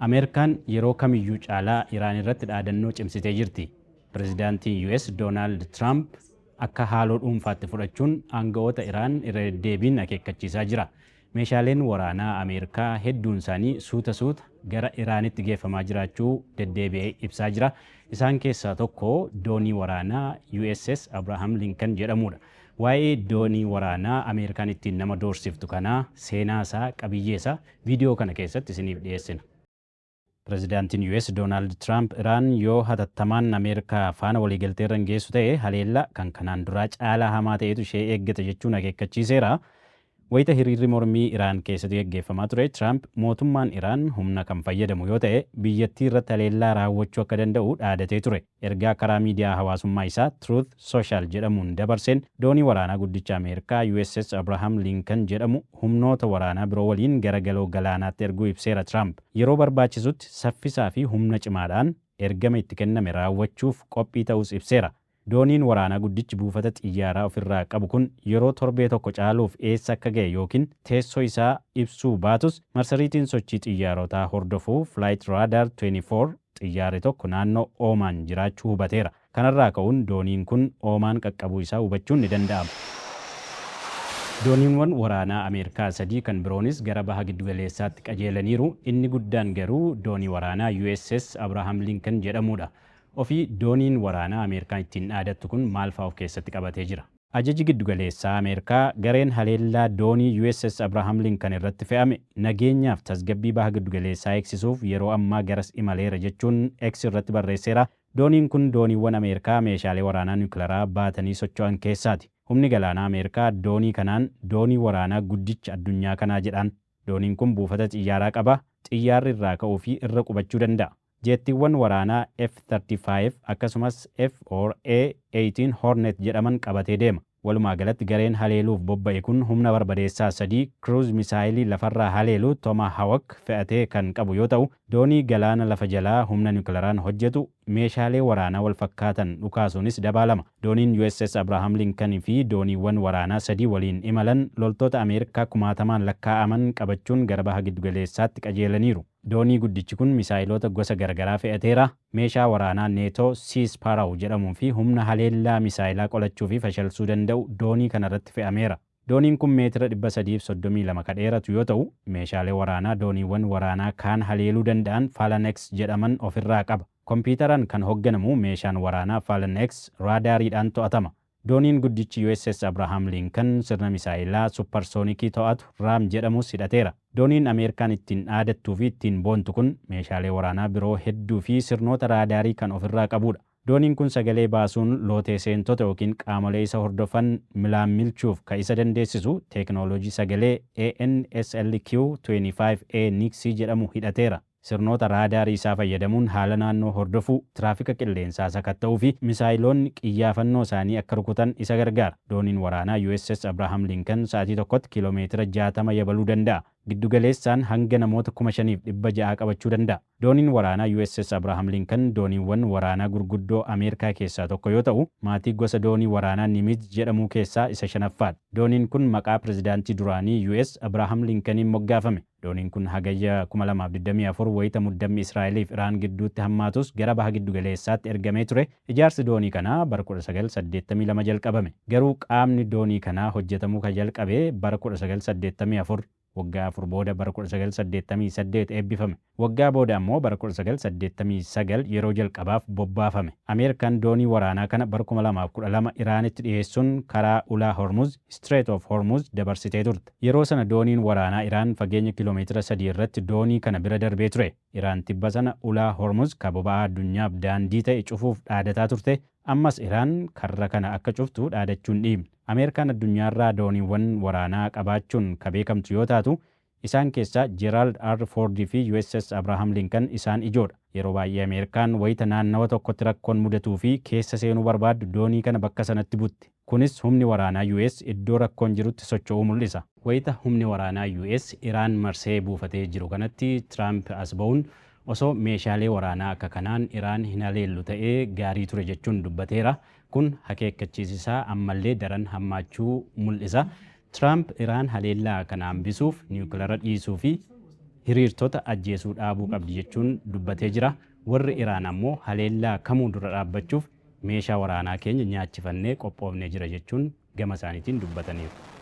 Ameerikaan yeroo kamiyyuu caalaa Iraan irratti dhaadannoo cimsitee jirti. Pireezidaantiin US Doonaald Tiraamp akka haaloo dhuunfaatti fudhachuun aanga'oota Iraan irra deddeebiin akeekkachiisaa jira. Meeshaaleen waraanaa Ameerikaa hedduun isaanii suuta suuta gara Iraanitti geeffamaa jiraachuu deddeebi'ee ibsaa jira. Isaan keessaa tokko doonii waraanaa USS Abraham Lincoln jedhamudha. Waa'ee doonii waraanaa Ameerikaan ittiin nama doorsiftu kanaa, seenaa isaa, qabiyyee isaa viidiyoo kana keessatti isiniif dhiyeessina. Pireezidaantiin US Doonaald Tiraamp Iraan yoo hatattamaan Ameerikaa faana waliigaltee irra hin geessu ta'e, haleellaa kan kanaan duraa caalaa hamaa ta'etu ishee eeggata jechuun akeekkachiiseera. Wayita hiriirri mormii Iraan keessatti gaggeeffamaa ture, Tiraamp mootummaan Iraan humna kan fayyadamu yoo ta'e biyyattii irratti haleellaa raawwachuu akka danda'u dhaadatee ture. Ergaa karaa miidiyaa hawaasummaa isaa Truth Social jedhamuun dabarseen, doonii waraanaa guddicha Ameerikaa USS Abraham Lincoln jedhamu humnoota waraanaa biroo waliin gara galoo galaanaatti erguu ibseera Tiraamp. Yeroo barbaachisutti saffisaa fi humna cimaadhaan ergama itti kenname raawwachuuf qophii ta'us ibseera. Dooniin waraanaa guddichi buufata xiyyaaraa ofirraa qabu kun yeroo torbee tokko caaluuf eessa akka ga'e yookiin teessoo isaa ibsuu baatus, marsariitiin sochii xiyyaarotaa hordofuu Flight Radar 24 xiyyaarri tokko naannoo Oomaan jiraachuu hubateera. Kanarraa ka'uun dooniin kun Oomaan qaqqabuu isaa hubachuun ni danda'ama. Dooniiwwan waraanaa Ameerikaa sadii kan biroonis gara baha giddugaleessaatti qajeelaniiru. Inni guddaan garuu doonii waraanaa USS Abraham Lincoln jedhamudha. Ofii dooniin waraanaa Ameerikaan ittiin dhaadattu kun maal fa'aa of keessatti qabatee jira? Ajaji giddugaleessaa Ameerikaa gareen haleellaa doonii USS Abraham Lincoln irratti fe'ame nageenyaaf tasgabbii baha giddugaleessaa eegsisuuf yeroo ammaa garas imaleera jechuun X irratti barreesseera. Dooniin kun dooniiwwan Ameerikaa meeshaalee waraanaa niwukilaraa baatanii socho'an keessaati. Humni galaanaa Ameerikaa doonii kanaan doonii waraanaa guddicha addunyaa kanaa jedhaan. Dooniin kun buufata xiyyaaraa qaba. Xiyyaarri irraa ka'uu fi irra qubachuu danda'a. Jeettiiwwan waraanaa F-35 akkasumas F-4A-18 Hornet jedhaman qabatee deema. Walumaa galatti gareen haleeluuf bobba'e kun humna barbadeessaa sadii cruise misaayilii lafarraa haleelu Tomahawk fe'atee kan qabu yoo ta'u, doonii galaana lafa jalaa humna niwukilaraan hojjetu meeshaalee waraanaa wal fakkaatan dhukaasuunis dabaalama. Dooniin USS Abraham Lincoln fi dooniiwwan waraanaa sadii waliin imalan loltoota Ameerikaa kumaatamaan lakkaa'aman qabachuun gara baha giddugaleessaatti qajeelaniiru. Doonii guddichi kun misaayiloota gosa garagaraa fe'ateera. Meeshaa waraanaa Neetoo Sea Sparrow jedhamuu fi humna haleellaa misaayilaa qolachuu fi fashalsuu danda'u doonii kanarratti fe'ameera. Dooniin kun meetira 332 ka dheeratu yoo ta'u, meeshaalee waraanaa dooniiwwan waraanaa kaan haleeluu danda'an Phalanx jedhaman ofirraa qaba. Kompiitaraan kan hoogganamu meeshaan waraanaa Phalanx raadaariidhaan to'atama. Dooniin guddichi USS Abraham Lincoln sirna misaayilaa supparsoonikii to'atu RAM jedhamus hidhateera. Dooniin Ameerikaan ittiin dhaadattuu fi ittiin boontu kun meeshaalee waraanaa biroo hedduu fi sirnoota raadaarii kan ofirraa qabudha. Dooniin kun sagalee baasuun lootee seentota yookiin qaamolee isa hordofan milaan milchuuf kan isa dandeessisu teeknooloojii sagalee ANSLQ 25A Nixie jedhamu hidhateera. Sirnoota raadaarii isaa fayyadamuun haala naannoo hordofuu, tiraafika qilleensaa sakatta'uu fi misaayiloonni qiyyaafannoo isaanii akka rukutan isa gargaara. Dooniin waraanaa USS Abraham Lincoln sa'aatii tokkotti kiiloomeetira 60 yabaluu danda'a. Giddugaleessaan hanga namoota 5,600 qabachuu danda'a. Dooniin waraanaa USS Abraham Lincoln dooniiwwan waraanaa gurguddoo Ameerikaa keessaa tokko yoo ta'u, maatii gosa doonii waraanaa Nimitz jedhamu keessaa isa shanaffaadha. Dooniin kun maqaa pirezidaantii duraanii US Abraham Lincolniin moggaafame. Dooniin kun Hagayya 2024 wayita muddammi Israa'eliif Iraan gidduutti hammaatus gara baha giddugaleessaatti ergamee ture. Ijaarsi doonii kanaa bara 1982 jalqabame. Garuu qaamni doonii kanaa hojjetamuu kan jalqabe bara 1984, waggaa 4 booda bara 1988 eebbifame. Waggaa booda ammoo bara 1989 yeroo jalqabaaf bobbaafame. Ameerikaan doonii waraanaa kana bara 2012 Iraanitti dhiyeessuun karaa ulaa Hormuz, Strait of Hormuz, dabarsitee turte. Yeroo sana dooniin waraanaa Iraan fageenya kiiloomeetira 3 irratti doonii kana bira darbee ture. Iraan tibba sana ulaa Hormuz ka boba'aa addunyaaf daandii ta'e cufuuf dhaadataa turte. Ammas Iraan karra kana akka cuftu dhaadachuun dhiibne. Ameerikaan addunyaarraa dooniiwwan waraanaa qabaachuun ka beekamtu yoo taatu, isaan keessaa Gerald R. Ford fi USS Abraham Lincoln isaan ijoodha. Yeroo baay'ee Ameerikaan wayita naannawa tokkotti rakkoon mudatuu fi keessa seenuu barbaaddu doonii kana bakka sanatti butti. Kunis humni waraanaa US iddoo rakkoon jirutti socho'uu mul'isa. Wayita humni waraanaa US Iraan marsee buufatee jiru kanatti Tiraamp as ba'uun osoo meeshaalee waraanaa akka kanaan Iraan hin haleellu ta'ee gaarii ture jechuun dubbateera. Kun akeekkachiisisaa ammallee daran hammaachuu mul'isa. Tiraamp Iraan haleellaa kana hambisuuf niwukilara dhiisuu fi Hiriirtota ajjeesuu dhaabuu qabdi jechuun dubbatee jira. Warri Iraan ammoo haleellaa kamuu dura dhaabbachuuf meeshaa waraanaa keenya nyaachifannee qophoofnee jira jechuun gama isaaniitiin dubbataniiru.